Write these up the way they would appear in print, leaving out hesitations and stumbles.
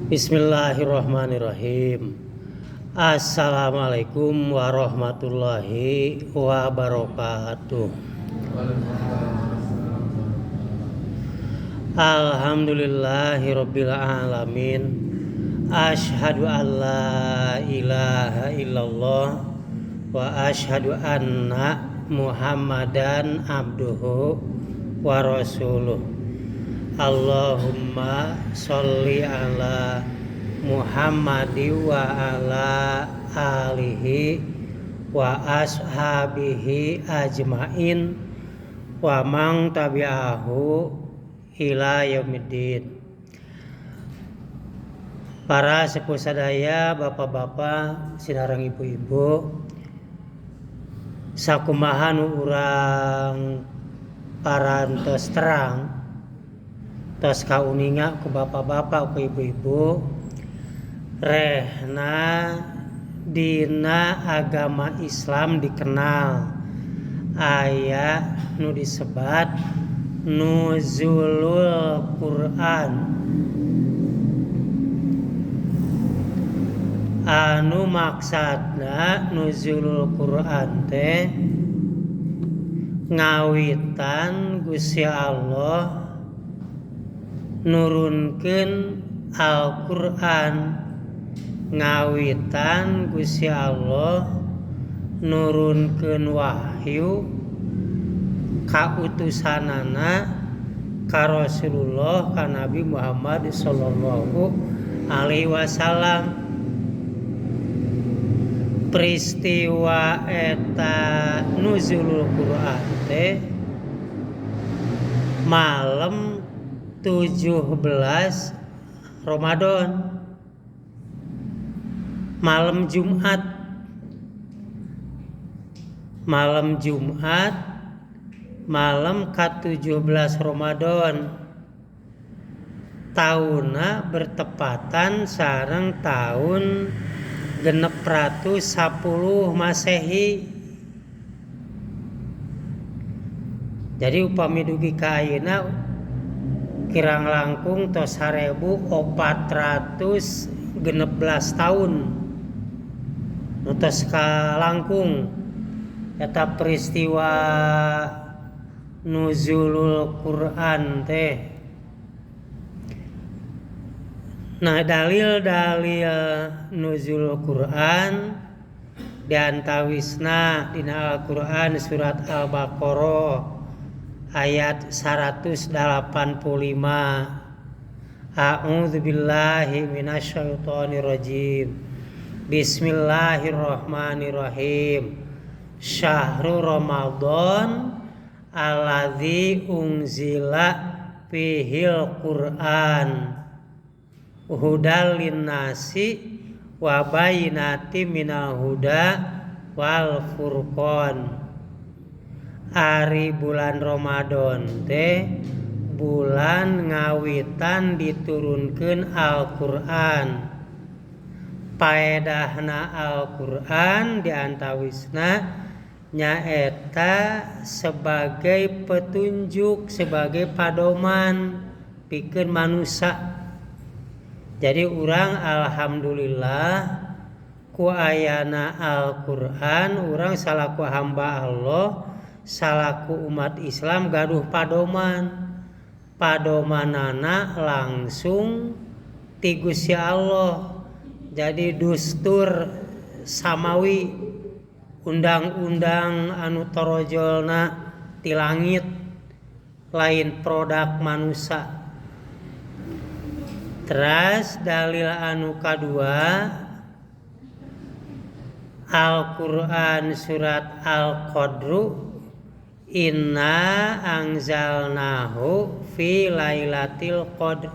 Bismillahirrahmanirrahim. Assalamualaikum warahmatullahi wabarakatuh. Alhamdulillahirabbil alamin. Asyhadu an la ilaha illallah wa asyhadu anna Muhammadan abduhu wa rasuluh. Allahumma sholli ala Muhammadi wa ala alihi wa ashabihi ajmain wa man tabi'ahu ila yaumiddin. Para sepuh sadaya, bapak-bapak, sinareng ibu-ibu, sakumaha nu urang parantos terang tos kauninga ku bapak-bapak ku ibu-ibu, rehna dina agama Islam dikenal aya nu disebat nuzulul Quran, anu maksudna nuzulul Quran teh ngawitan Gusti Allah nurunkeun Al-Qur'an, ngawitan Gusti Allah nurunkeun wahyu kautusanana ka Rasulullah ka Nabi Muhammad sallallahu alaihi wasallam. Peristiwa eta nuzulul Quran teh malam 17 Ramadan, malam Jumat, malam Jumat, malam ke-17 Ramadan, tahunna bertepatan sareng tahun 610 Masehi. Jadi upami dugi ka ayeuna kirang langkung tos 1416 tahun nu tos kalangkung eta peristiwa nuzulul Quran teh. Nah, dalil-dalil nuzulul Quran diantawisna dina Al-Quran surat Al-Baqarah ayat 185. A'udzubillahi minasyaitonirrajim. Bismillahirrahmanirrahim. Syahrul Ramadan alladzi unzila fihil Quran hudal linnasi wa bayyinati minal huda wal furqan. Ari bulan Ramadan teh bulan ngawitan diturunkeun Al-Qur'an. Paedahna Al-Qur'an diantawisna nyaeta sebagai petunjuk, sebagai padoman pikeun manusia. Jadi urang alhamdulillah ku ayana Al-Qur'an, urang salaku hamba Allah, salaku umat Islam gaduh padoman. Padomanana langsung ti Gusti Allah. Jadi dustur samawi, undang-undang anu torojolna ti langit, lain produk manusia. Teras dalil anu kadua Al-Qur'an surat Al-Qadru, inna anzalnahu fi lailatul qadr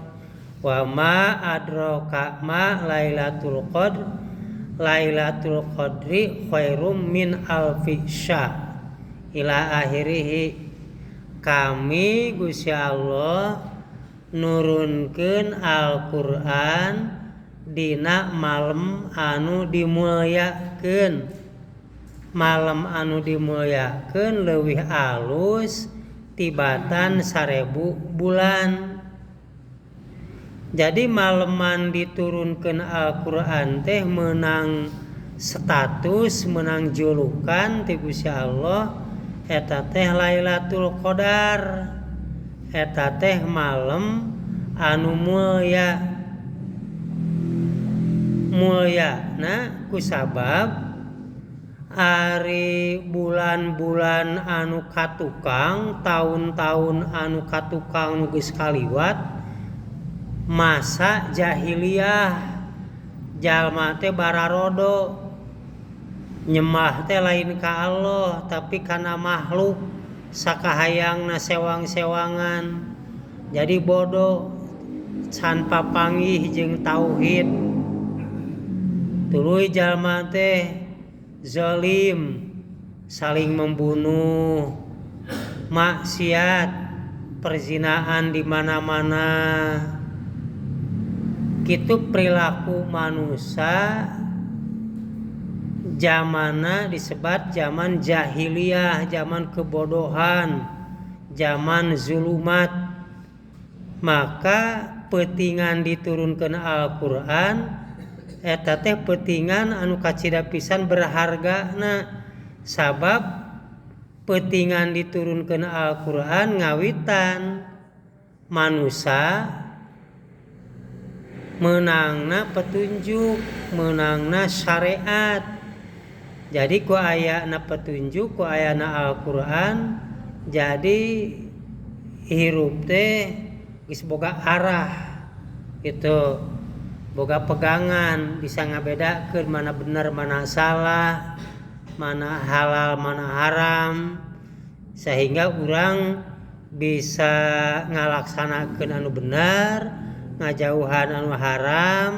wa ma adraka ma lailatul qadr, lailatul qadri khairum min alfi syahr ila akhirih. Kami Gusti Allah nurunkeun Al-Qur'an dina malam anu dimulyakeun. Malam anu dimulyakeun leuwih alus tibatan 1000 bulan. Jadi maleman diturunkeun Al-Qur'an teh menang status, menang julukan ti Gusti Allah eta teh Lailatul Qadar. Eta teh malem anu mulia. Mulyana kusabab ari bulan-bulan anu katukang, tahun-tahun anu katukang nu geus kaliwat masa jahiliyah, jalma teh bararodo, nyembah teh lain ka Allah tapi kana makhluk, sakahayangna sewang-sewangan, jadi bodoh can papanggih jeung tauhid. Tuluy jalma teh zalim, saling membunuh, maksiat, perzinaan di mana-mana. Kitu perilaku manusia zamana disebat zaman jahiliyah, zaman kebodohan, zaman zulumat. Maka peutingan diturunkeun Al-Qur'an eta teh peutingan anu kacida pisan berhargana, sabab peutingan diturunkeun Al-Qur'an ngawitan manusia meunangna petunjuk, meunangna syariat. Jadi ku ayana petunjuk, ku ayana Al-Qur'an, jadi hirup teh geus boga arah gitu, boga pegangan, bisa ngabedakeun mana bener mana salah, mana halal mana haram, sehingga urang bisa ngalaksanakeun anu bener, ngajauhan anu haram,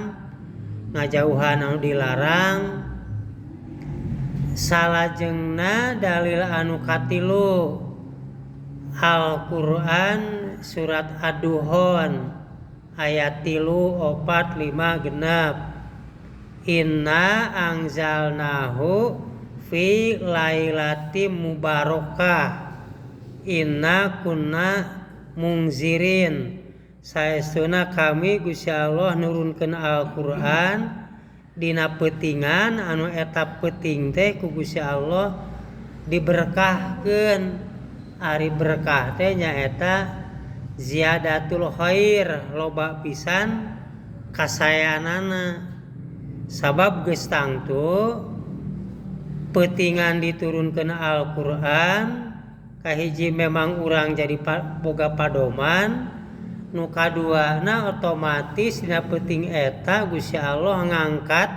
ngajauhan anu dilarang. Salajengna dalil anu katilu Al-Qur'an surat Ad-Duhon ayat 3, 4, 5 genep. Inna anzalnahu fi lailatin mubarakah inna kunna mungzirin. Saestuna kami Gusti Allah nurunkeun Al-Qur'an dina peutingan anu eta peuting teh ku Gusti Allah diberkahkeun. Ari berkah teh nyaeta ziyadatul khair, loba pisan kasayanana. Sabab geus tangtu peutingan diturunkeun Al-Qur'an kahiji memang urang jadi boga padoman, nu kaduana otomatis dina peuting eta Gusti Allah ngangkat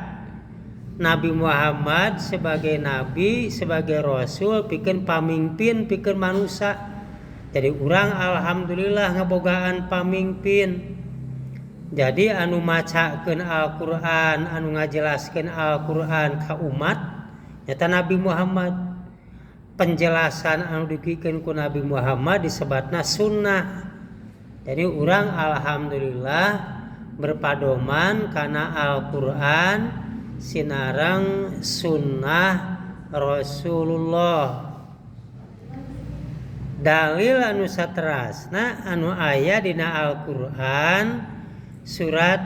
Nabi Muhammad sebagai nabi, sebagai rasul, pikeun pamimpin, pikeun manusia. Jadi urang alhamdulillah ngebogaan pamimpin. Jadi anu macakeun Al-Qur'an, anu ngajelaskeun Al-Qur'an ka umat nyata Nabi Muhammad. Penjelasan anu dibikeun ku Nabi Muhammad disebatna sunnah. Jadi urang alhamdulillah berpadoman kana Al-Qur'an sinareng sunnah Rasulullah. Dalil anu saterasna anu aya dina Al-Qur'an surat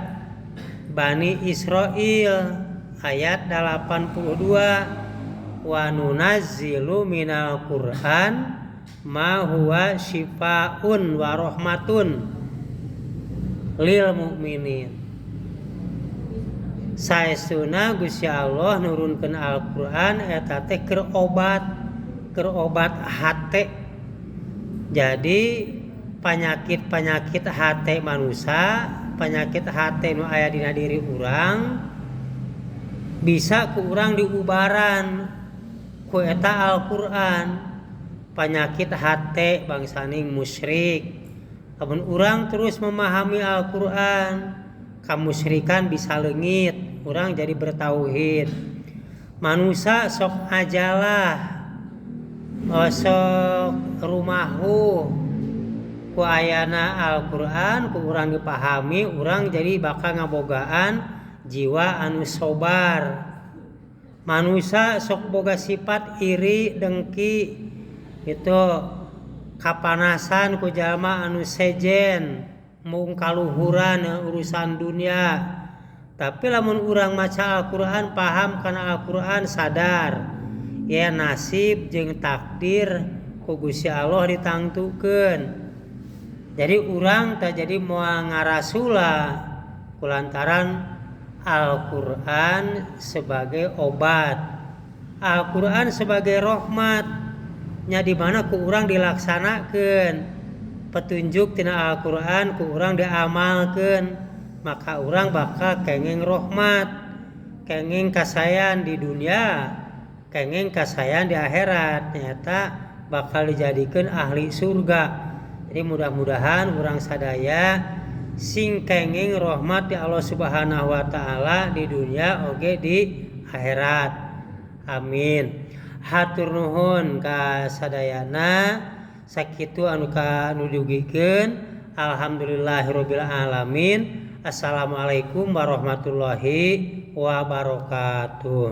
Bani Israil ayat 82, wa nunazzilu minal Qur'an ma huwa syifaun wa rahmatun lil mukminin. Saestuna Gusti Allah nurunkeun Al-Qur'an eta teh keur obat hate. Jadi penyakit-penyakit hate manusia, penyakit hate nu aya dina diri urang bisa ku urang diubaran ku eta Al-Qur'an. Penyakit hate bangsaning musyrik, lamun urang terus memahami Al-Qur'an, kamusyrikan bisa leungit, urang jadi bertauhid. Manusia sok ajalah, sok rumahu ku ayana Al-Qur'an, ku urang dipahami, urang jadi bakal ngabogaan jiwa anu sobar. Manusia sok boga sifat iri, dengki, itu kapanasan ku jalma anu sejen. Mung kaluhuran urusan dunia. Tapi lamun urang maca Al-Qur'an, paham kana Al-Qur'an, sadar ya nasib jeung takdir ku Gusti Allah ditangtukeun. Jadi urang teh jadi moal ngarasula kulantaran Al-Qur'an sebagai obat, Al-Qur'an sebagai rahmat nya, di mana ku urang dilaksanakeun petunjuk tina Al-Qur'an, ku urang diamalkeun, maka urang bakal kenging rahmat, kenging kasayan di dunia, kenging kasayan di akhirat, nyata bakal dijadikan ahli surga. Jadi mudah-mudahan urang sadaya sing kenging rahmat di Allah Subhanahu wa taala di dunia oge di akhirat. Amin. Hatur nuhun ka sadayana, sakitu anu ka nu dugikeun. Alhamdulillahirabbil alamin. Assalamualaikum warahmatullahi wabarakatuh.